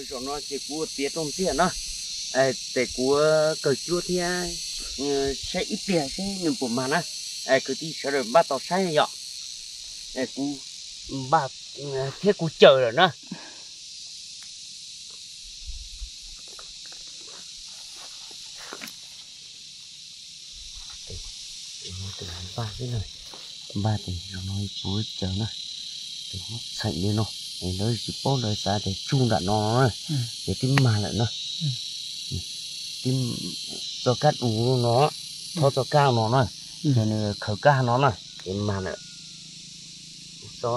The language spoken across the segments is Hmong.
Zaum no ces kuv ua tiav rau ntxiag na, ces kuv kawg cuab thiab, saib ib pliag seb nws puas mag na. Kwv tij sawv daws npaj tau saib yom. Kuv npaj thiab kuv cawm lawm na. Npaj xwb na, npaj tes zaum no kuv cawm na, tes txheem li no, es lawv tsis paub lawv xav tias tsug nram no no na, ces twb mag lawm na. Twb txoj kab du no, txhob txoj kab no na, ces nws khaws kab no na, ces mag lawm. Xo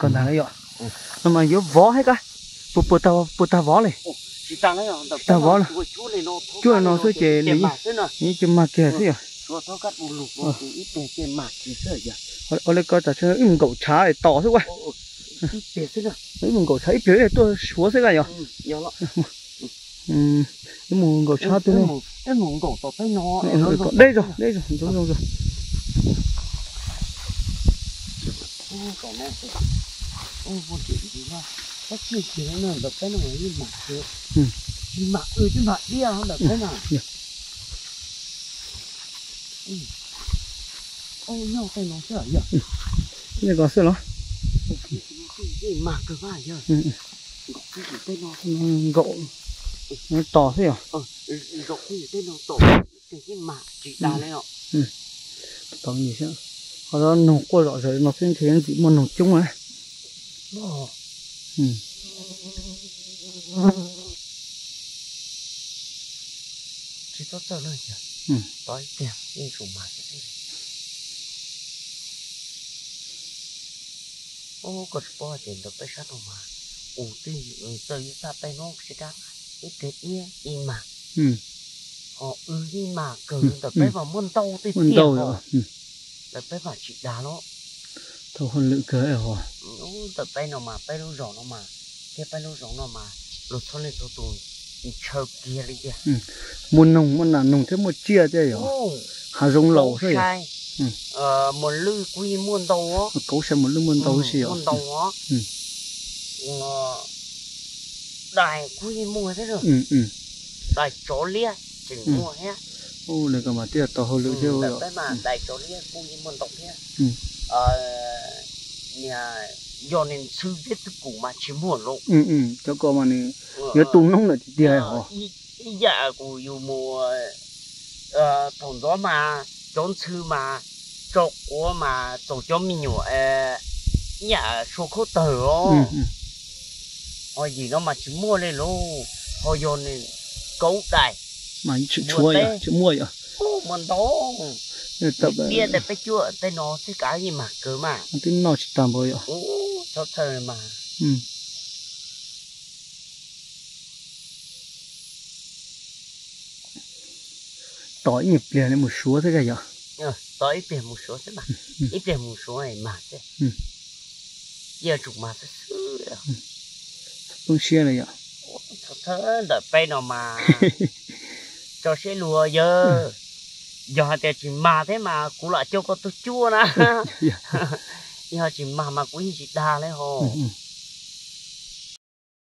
Ko ntag yom. No mas yuav vov thiab kab, puas tag vov li? Tsis tag vov li, cuab no xwb ces nws yeej mag kiag xwb yom. Ua li ko tas wb mus nkaum tshav tos xwb ua. Wb mus nkaum tshav ib pliag tuaj suav xwb kab yom. Wb mus nkaum tshav twg ne? Deb zog, deb zog, zoo zoo zog. Ko xwb los? Nkaum tos xwb yom. Tos, qhov no noog quaj zom zaws no xwb ntshe ntxim muaj noog coob na. Tsis txhob txawj na, tos ib pliag yeej tsum mag xwb. Ub, koj tsis paub hais tias ntawm peb sab no mas, ub, twb txawj ib txaj peb hnub sib dab, ib pliag diab ib mag, ho wb ib mag kawg. Ntawm peb mas muaj ntau tiag tiag os. Ntawm peb mas tsis dag los. Thaum hauj lwm kawg. Ntawm peb no mas peb lub zos no mas, thiab peb lub zos no mas luag txhua leej txhua tus ntshaw kiag li tiag. Muaj noog, muaj nas noog thiab muaj tsiaj thiab yom. Hav zoov laus xwb yom. Muas lwj kuj yeej muaj ntau os. Kauv sai muas lwj muaj ntau si os. Muaj ntau os. Dais kuj yeej muaj thiab. Dais tsov liab tseem muaj thiab. Ua li ko mas thiaj tau hauj lwm thiab. Ntawm peb mas dais tsov liab kuj yeej muaj ntau thiab. Niag yog niag ntxhw thiab twb kum mas tsis muaj los. Cov ko mas nws yuav tu noob ntawm tiag tiag os. Ib yam kuv yus mus thaum ntxov mas cov ntxhw mas tso quav mas txaus cov me nyuam ib yam sua khaub tawg os. Ho yim no mas tsis muaj li lauj, ho yog nws kauv dais. Tsis muaj yom. Muaj ntau. Tiab ntawm peb cuab tej no xwb kav yeej mag kawg mas. Twb noj tsis tag npaum yom. Txhob txhawj mas. Tos ib nyuag pliag li mus suav xwb kag yom. Tos ib pliag mus suav xwb mas, ib pliag mus suav mag xwb. Cia tsum mag xwb xwb. Poob siab li yom. Ntawm peb no mas tso siab luag yawg. Yog hais tias tsis mag thiab mas kuv lam coj koj tuaj cuab na. Yog tsis mag mas kuv yeej tsis dag li hos.